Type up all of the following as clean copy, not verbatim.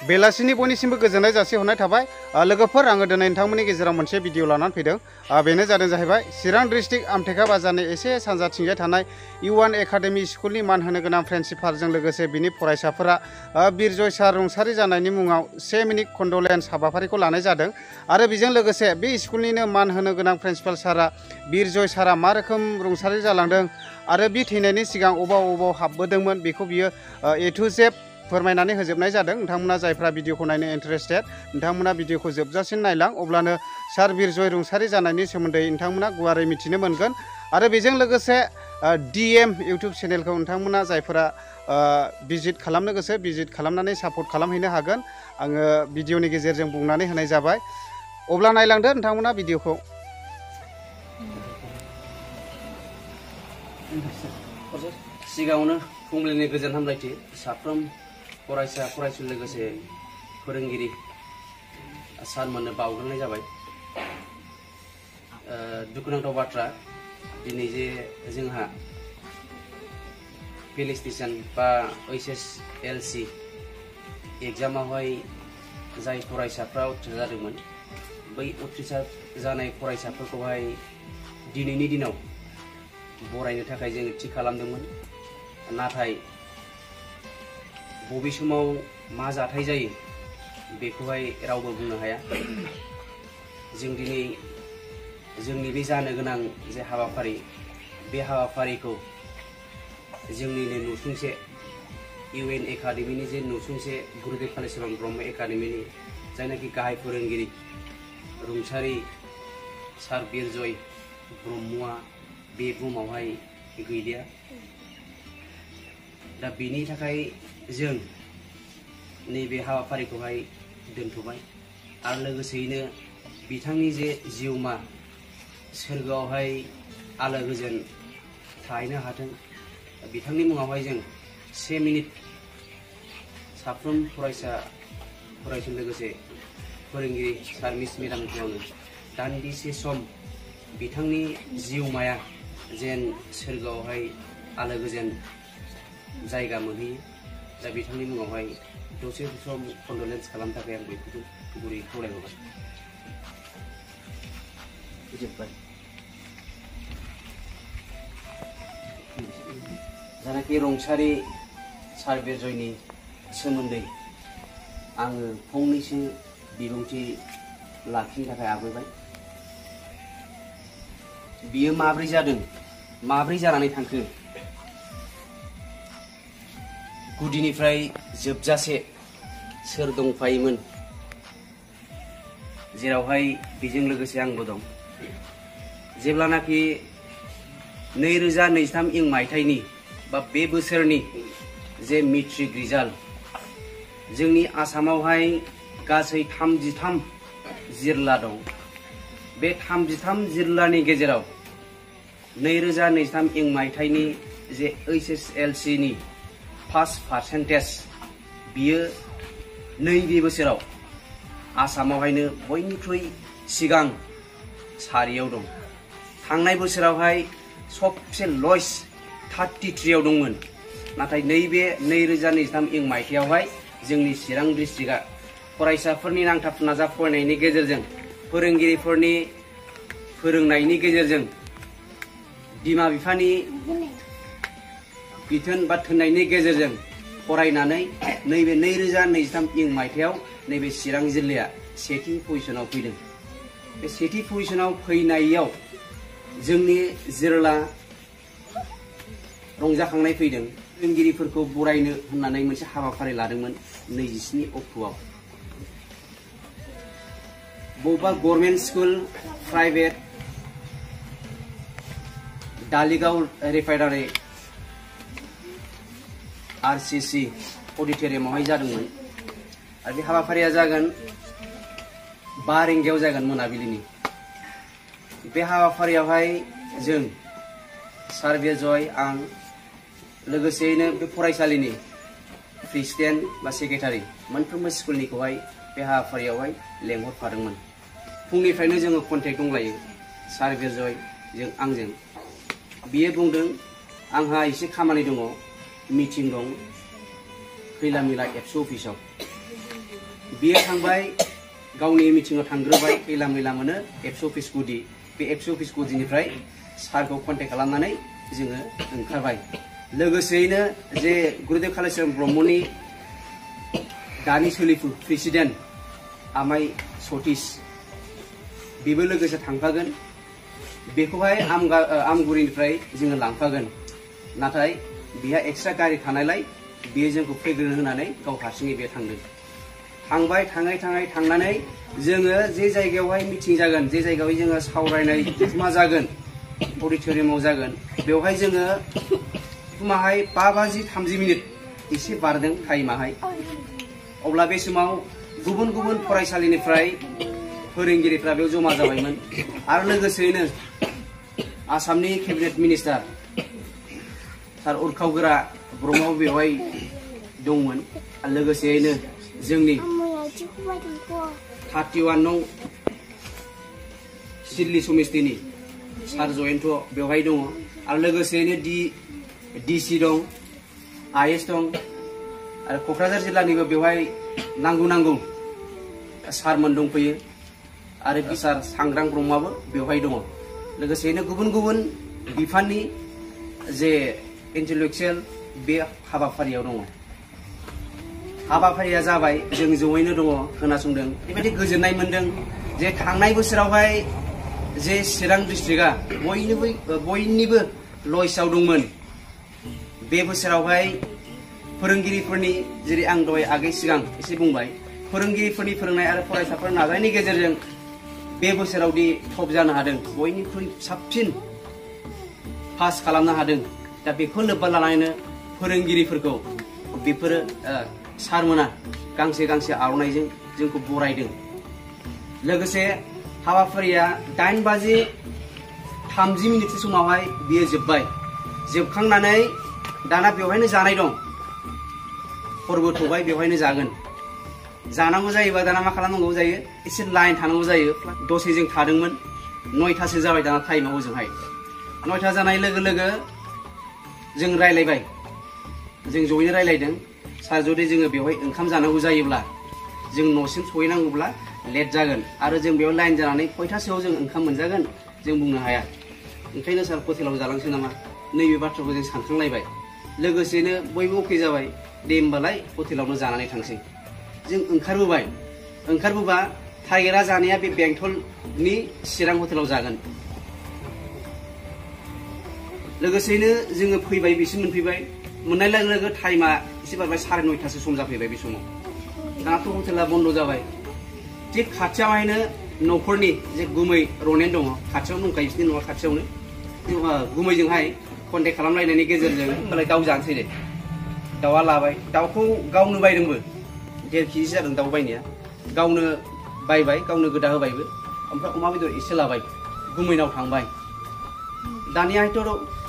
बेलासिनि बयनिसिमबो गोजोननाय जासिहरनाय थाबाय लोगोफोर आङो दिनै नोंथांमोननि गेजेराव मोनसे भिडिअ लानानै फैदों बेनो जादों जाहैबाय चिरां डिस्ट्रिक्ट आमथेखा बाजारनि एसे सानजाथिंजाय थानाय UN एकाडेमि स्कुलनि मान होनो गोनां प्रिन्सिपालजों लोगोसे बिनि फरायसाफोरा बिरजय सार रुंसारि जानायनि मुङाव 1 मिनिट कन्डलेन्स हाबाफारिखौ लानाय जादों आरो बेजों लोगोसे बे स्कुलनिनो मान होनो गोनां प्रिन्सिपाल सारा बिरजय सारा मा रोखोम रुंसारि जालांदों आरो बि थैनायनि सिगां अबाव हाबबोदोंमोन बेखौ बियो A to Z फोरमायनानै होजोबनाय जादों नोंथांमोना जायफ्रा भिडिअखौ नायनो इन्टारेस्टेड नोंथांमोना भिडिअखौ जोबजासिम नायलां अब्लानो सार बिरजय रुंसारि जानायनि सोमोन्दै नोंथांमोना गुवारै मिथिनो मोनगोन आरो बेजों लोगोसे DM इउटिउब चेनेलखौ नोंथांमोना जायफोरा भिजिट खालामनो गोसो भिजिट खालामनानै सापर्ट खालामहैनो हागोन आङो भिडिअनि गेजेरजों बुंनानै होनाय जाबाय अब्ला नायलांदो नोंथांमोना भिडिअखौ सिगाङावनो फुंबिलिनि गोजोन हामलायथि साफ्रोम फरायसा फरायसुलि लोगोसे फोरोंगिरि सारमोननो बावग्रोनाय जाबाय दुखुनांथाव बाथ्रा दिनै जे जोंहा फेलिसिटेसन बा HSLC एग्जामावहाय जाय फरायसाफ्रा उथ्रिसार जादोंमोन बै उथ्रिसार जानाय फरायसाफोरखौहाय दिनैनि दिनाव बरायनो थाखाय जों थि खालामदोंमोन नाथाय बबे समाव मा जाथाय जायो बेखौहाय रावबो बुंनो हाया जों दिनै जोंनि बे जानो गोनां जे हाबाफारि बे हाबाफारिखौ जोंनिनो नसुंसे UN एकाडेमिनि जे नसुंसे गुरुदेव कालिचरण ब्रह्म एकाडेमिनि जायनाखि गाहाय फोरोंगिरि रुंसारि सार बिरजय ब्रह्मआ बे बुहुमावहाय गैलिया दा बेनि थाखाय जों नैबे हाबाफारिखौहाय दोनथ'बाय आरो लोगोसेयैनो बिथांनि जे जिउमा सोरगोआवहाय आलो गोजोन थाहैनो हाथों बिथांनि मुङावहाय जों 1 मिनिट साफ्रोम फरायसुलि लोगोसे फोरोंगिरि सार मिस मेडामखौ दान्दिसे सम बिथांनि जिउमाया जेन सोरगोआवहाय आलो गोजोन जायगा मोनहैयो दा बिथांनि मुङावहाय दसे सम कन्डलेन्स खालामनो थाखाय आं बेखौ गुरै खावलायहरबाय जानाखि रुंसारि सार बिरजयनि सोमोन्दै आङो फंनैसो बिबुंथि लाखिनो थाखाय आबोबाय बियो माब्रै जादों माब्रै जानानै थांखो गुदिनिफ्राय जोबजासे सोर दंफायोमोन जेरावहाय बेजों लोगोसे आंबो दं जेब्लानाखि 2023 इं मायथाइनि बा बे बोसोरनि जे मेट्रिक रिजाल्ट जोंनि आसामावहाय गासै 33 जिल्ला दं बे 33 जिल्लानि गेजेराव 2023 इं मायथाइनि जे HSLC नि पास पार्सेन्टेज बियो नैबे बोसोराव आसामावहायनो बयनिख्रुइ सिगां सारियाव दं थांनाय बोसोरावहाय सबसे लयेस्ट 33 आव दंमोन नाथाय नैबे 2023 इं मायथाइयावहाय जोंनि चिरां डिस्ट्रिक्टआ फरायसाफोरनि नांथाब नाजा फरायनायनि गेजेरजों फोरोंगिरिफोरनि फोरोंनायनि गेजेरजों बिमा बिफानि बिथोन बा थोननायनि गेजेरजों फरायनानै नैबे 2023 इं मायथाइयाव नैबे चिरां जिल्लाया सेथि पजिशनाव फैदों बे सेथि पजिशनाव फैनायाव जोंनि जिल्ला रंजाखांनाय फैदों फोरोंगिरिफोरखौ बरायनो होननानै मोनसे हाबाफारि लादोंमोन 27 अक्ट'आव बबेबा गभर्नमेन्ट स्कुल प्राइभेट दालिगाव रिफाइनारि RCC अडिटोरियामावहाय जादोंमोन आरो बे हाबाफारिया जागोन 5 रिंगायाव जागोन मोनाबिलिनि बे हाबाफारियावहाय जों सार बिरजय आं लोगोसेयैनो बे फरायसालिनि प्रेसिडेन्ट बा सेक्रेटारि मोनफ्रोमबो स्कुलनिखौहाय बे हाबाफारियावहाय लेंहरफादोंमोन फुंनिफ्रायनो जोङो कन्टेक्ट दंलायो सार बिरजय जों आंजों बियो बुंदों आंहा एसे खामानि दङ मिटिं दं खैलामिला एबसु अफिसाव बियो थांबाय गावनि मिटिंआव थांग्रोबाय खैला मैला मोनो एबसु अफिस गुदि बे एबसु अफिस गुदिनिफ्राय सारखौ कन्टेक्ट खालामनानै जोङो ओंखारबाय लोगोसेयैनो जे गुरुदेव कालिचरण ब्रह्मनि दानि सोलिफु प्रेसिडेन्ट आमाय सतीश बेबो लोगोसे थांफागोन बेखौहाय आमगुरिनिफ्राय जोङो लांफागोन नाथाय बिहा एक्सट्रा गारि थानायलाय बियो जोंखौ फैग्रोनो होनानै गाव हारसिङै बे थांदों थांबाय थांनानै जोङो जे जायगायावहाय मिटिं जागोन जे जायगायावहाय जोङो सावरायनाय मा जागोन अडिटोरियामाव जागोन बेवहाय जोङो फुङावहाय 5:30 एसे बारदों टाइमाहाय अब्ला बे समाव गुबुन गुबुन फरायसालिनिफ्राय फोरोंगिरिफ्रा बेयाव जमा जाबायमोन आरो लोगोसेयैनो आसामनि केबिनेट मिनिस्टार सार उरखावगोरा ब्रह्म बेवहाय दंमोन आरो लोगोसेयैनो जोंनि 31 नं सिडली समिस्तिनि सार जयन्त बेवहाय दङ आरो लोगोसेयैनो डिसि दं आइएस दं आरो क'क्राझार जिल्लानिबो बेवहाय नांगौ सारमोन दंफैयो आरो सार सांग्रां ब्रह्मआबो बेवहाय दङ लोगोसेयैनो गुबुन गुबुन बिफाननि जे इन्टेलेक्चुयेल बे हाबाफारियाव दङ हाबाफारिया जाबाय जों जयैनो दङ खोनासंदों बेबायदि गोजोननाय मोनदों जे थांनाय बोसोरावहाय जे चिरां डिस्ट्रिक्टआ बयनिबो लयसआव दंमोन बे बोसोरावहाय फोरोंगिरिफोरनि जेरै आं दहाय आगै सिगां एसे बुंबाय फोरोंगिरिफोरनि फोरोंनाय आरो फरायसाफोर नाजानायनि गेजेरजों बे बोसोरावदि टप जानो हादों बयनिख्रुइ साबसिन पास खालामनो हादों दा बेखौ लोब्बा लानानैनो फोरोंगिरिफोरखौ बेफोरो सारमोना गांसे आर'नाइजों जोंखौ बरायदों लोगोसे हाबाफारिया 8:30 समावहाय बियो जोबखांनानै दाना बेवहायनो जानाय दं हरबो थौबाय बेवहायनो जागोन जानांगौ जायोबा दाना मा खालामनांगौ जायो एसे लाइन थानांगौ जायो दसे जों थादोंमोन 9थासो जाबाय दाना टाइमा ओजोंहाय 9था जानाय लोगो लोगो जों रायलायबाय जों जयैनो रायलायदों सार जुदि जोङो बेवहाय ओंखाम जानांगौ जायोब्ला जों न'सिम सहैनांगौब्ला लेट जागोन आरो जों बेयाव लाइन जानानै खयथासोआव जों ओंखाम मोनजागोन जों बुंनो हाया ओंखायनो सार हटेलाव जालांसै नामा नैबे बाथ्राखौ जों सानखांलायबाय लोगोसेनो बयबो अके जाबाय दे होमबालाय हटेलावनो जानानै थांसै जों ओंखारबोबा टारगेटआ जानाया बे बेंटलनि चिरां हटेलाव जागोन लोगोसेनो जोङो फैबाय बिसिम मोनफैबाय मोननाय लोगो लोगो टाइमा एसे बारबाय 9:30 सम जाफैबाय बे समाव दाथ' हटेला बन्द जाबाय थिग खाथियावहायनो न'खरनि जे गुमै रनेन दङ खाथियावनो दंखायो बिसिनि न'आ खाथियावनो गुमैजोंहाय कन्टेक्ट खालामलायनायनि गेजेरजों होमबालाय दाउ जानोसै दे दाउआ लाबाय दाउखौ गावनो बायदोंबो 1.5 केजि जादों दाउ बायनाया गावनो बायबाय गावनो गोदा होबायबो ओमफ्राय अमा बेदर एसे लाबाय गुमैनाव थांबाय दानियाथ'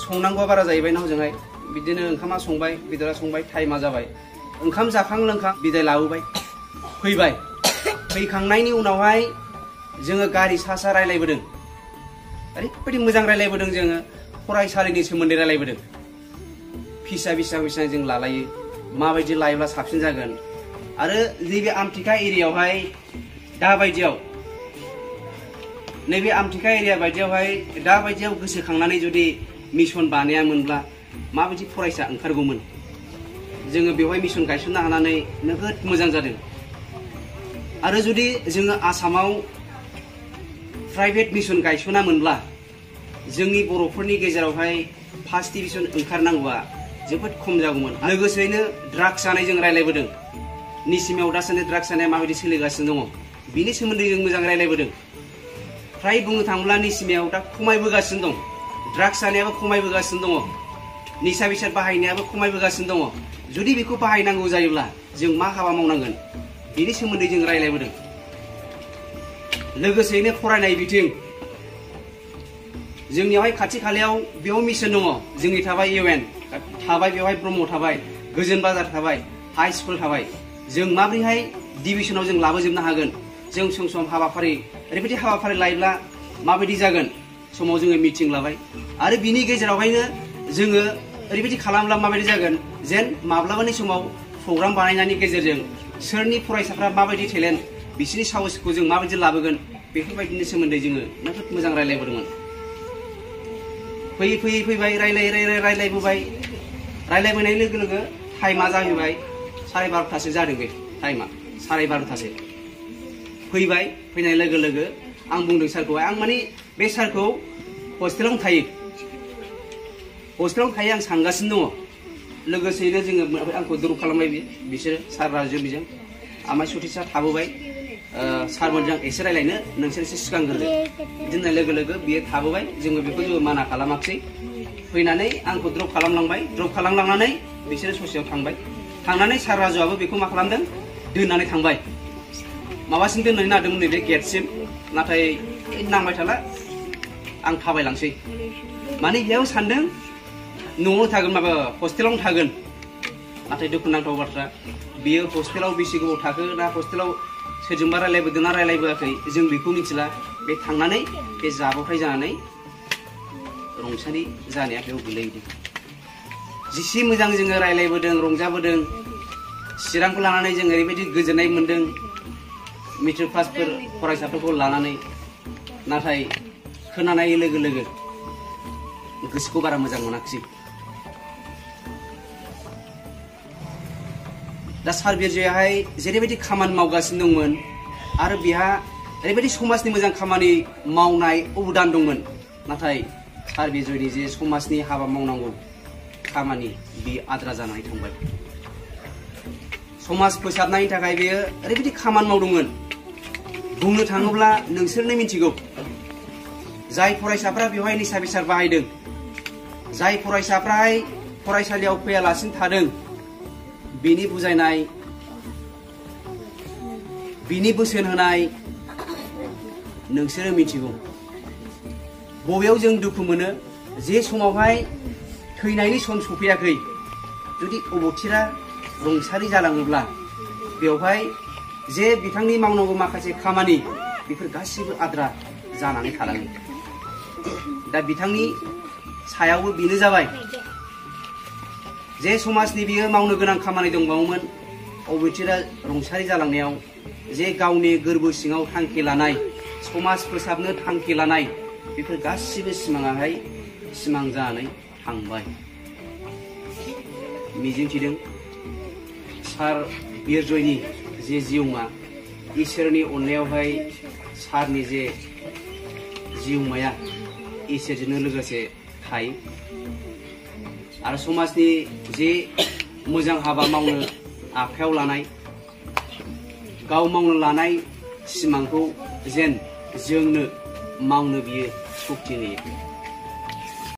संनांगौआ बारा जाहैबाय ना हजोंहाय बिदिनो ओंखामा संबाय बेदरा संबाय टाइमा जाबाय ओंखाम जाखां लोंखां बिदाय लाबोबाय फैखांनायनि उनावहाय जोङो गारि सा रायलायबोदों ओरैबायदि मोजां रायलायबोदों जोङो फरायसालिनि सोमोन्दै रायलायबोदों फिसा बेसेबां जों लालायो माबायदि लायोब्ला साबसिन जागोन आरो नैबे आमथिखा एरियायावहाय नैबे आमथिखा एरिया बायदियावहाय दाबायदियाव गोसोखांनानै जुदि मिशन बानायामोनब्ला माबायदि फरायसा ओंखारगौमोन जोङो बेवहाय मिशन गायसननो हानानै नोगोद मोजां जादों आरो जुदि जोङो आसामाव प्राइभेट मिशन गायसनामोनब्ला जोंनि बर'फोरनि गेजेरावहाय फार्स्ट डिभिजन ओंखारनांगौआ जोबोद खम जागौमोन लोगोसेयैनो ड्राग्स जानाय जों रायलायबोदों निसिमायाव दासान्दि ड्राग्स जानाया माबायदि सोलिगासिनो दङ बिनि सोमोन्दै जों मोजां रायलायबोदों फ्राय बुंनो थाङोब्ला निसिमायाव दा खमायबोगासिनो दं ड्राग्स जानायाबो खमायबोगासिनो दङ निसा बेसाद बाहायनायाबो खमायबोगासिनो दङ जुदि बेखौ बाहायनांगौ जायोब्ला जों मा हाबा मावनांगोन बिनि सोमोन्दै जों रायलायबोदों लोगोसेयैनो फरायनाय बिथिं जोंनियावहाय खाथि खालायाव बेयाव मिशन दङ जोंनि थाबाय UN थाबाय बेवहाय ब्रह्म थाबाय गोजोन बाजार थाबाय हाई स्कुल थाबाय जों माबोरैहाय डिभिजनाव जों लाबोजोबनो हागोन जों सम हाबाफारि ओरैबायदि हाबाफारि लायोब्ला माबायदि जागोन समाव जोङो मिटिं लाबाय आरो बिनि गेजेरावहायनो जोङो ओरैबायदि खालामब्ला माबायदि जागोन जेन माब्लाबानि समाव प्रग्राम बानायनायनि गेजेरजों सोरनि फरायसाफ्रा माबायदि टेलेन्ट बिसोरनि साहसखौ जों माबायदि लाबोगोन बेफोरबायदिनि सोमोन्दै जोङो जोबोद मोजां रायलायबोदोंमोन। फैबाय रायलायबोबाय रायलायबोनाय लोगो लोगो टाइमा जाहैबाय 12:30 जादों। बे टाइमा 12:30 फैबाय। फैनाय लोगो लोगो आं बुंदों सारखौहाय, आं माने बे सारखौ हस्टेलावनो थायो आं सानगासिनो दङ। लोगोसेयैनो जोङो आंखौ द्रप खालामबाय बिसोरो सार राजु बिजों आमाय सतीशआ थाबोबाय। सारमोनजों एसे रायलायनो नोंसोर एसे सिगांग्रोदो बिदिनो लोगो लोगो बियो थाबोबाय। जोङो बेखौ जेबो माना खालामाखिसै। फैनानै आंखौ द्रप खालामलांबाय। द्रप खालामलांनानै बिसोरो ससेयाव थांबाय। थांनानै सार राजुआबो बेखौ मा खालामदों दोननानै थांबाय। माबासिम दोननानै नागिरदोंमोन नैबे गेटसिम, नाथाय नांबाय थाला आं थाबायलांसै। माने बेयाव सानदों न'आव थागोन माबा हस्टेलावनो थागोन, नाथाय दुखुनांथाव बाथ्रा बियो हस्टेलाव बेसे गोबाव थाखो ना हस्टेलाव सोरजोंबा रायलायबोदों ना रायलायबोआखै जों बेखौ मिथिला। बे थांनानै बे जाब्रबथाय जानानै रुंसारि जानाया बेयाव गोलैदों। जिसे मोजां जोङो रायलायबोदों रंजाबोदों, चिरांखौ लानानै जों ओरैबायदि गोजोननाय मोन्दों मेट्रिक पासफोर फरायसाफोरखौ लानानै, नाथाय खोनानाय लोगो लोगो गोसोखौ बारा मोजां मोनाखिसै। दा सार बिरजयाहाय जेरैबायदि खामानि मावगासिनो दंमोन आरो बिहा ओरैबायदि समाजनि मोजां खामानि मावनाय अबदान दंमोन, नाथाय सार बिरजयनि जे समाजनि हाबा मावनांगौ खामानि बे आद्रा जानानै थांबाय। समाज फोसाबनायनि थाखाय बेयो ओरैबायदि खामानि मावदोंमोन, बुंनो थाङोब्ला नोंसोरनो मिथिगौ जाय फरायसाफ्रा बेवहाय निसा बेसाद बाहायदों, जाय फरायसाफ्राहाय फरायसालियाव फैयालासिनो थादों, बिनि बुजायनाय बिनि बोसोन होनाय नोंसोरो मिथिगौ। बबेयाव जों दुखु मोनो जे समावहाय थैनायनि सम सफैयाखै, जुदि अबथिरा रुंसारि जालाङोब्ला बेवहाय जे बिथांनि मावनांगौ माखासे खामानि बेफोर गासिबो आद्रा जानानै थालाङो। दा बिथांनि सायावबो बेनो जाबाय जे समाजनि बियो मावनो गोनां खामानि दंबावोमोन, अबथिरा रुंसारि जालांनायाव जे गावनि गोरबो सिङाव थांखि लानाय समाज फोसाबनो थांखि लानाय बेफोर गासिबो सिमाङाहाय सिमां जानानै थांबाय। मिजिंथिदों सार बिरजयनि जे जिउमा इसोरनि अननायावहाय सारनि जे जिउमाया इसोरजोंनो लोगोसे थायो आरो समाजनि जे मोजां हाबा मावनो आखायाव लानाय, गाव मावनो लानाय सिमांखौ जेन जोंनो मावनो बियो सक्ति होयो।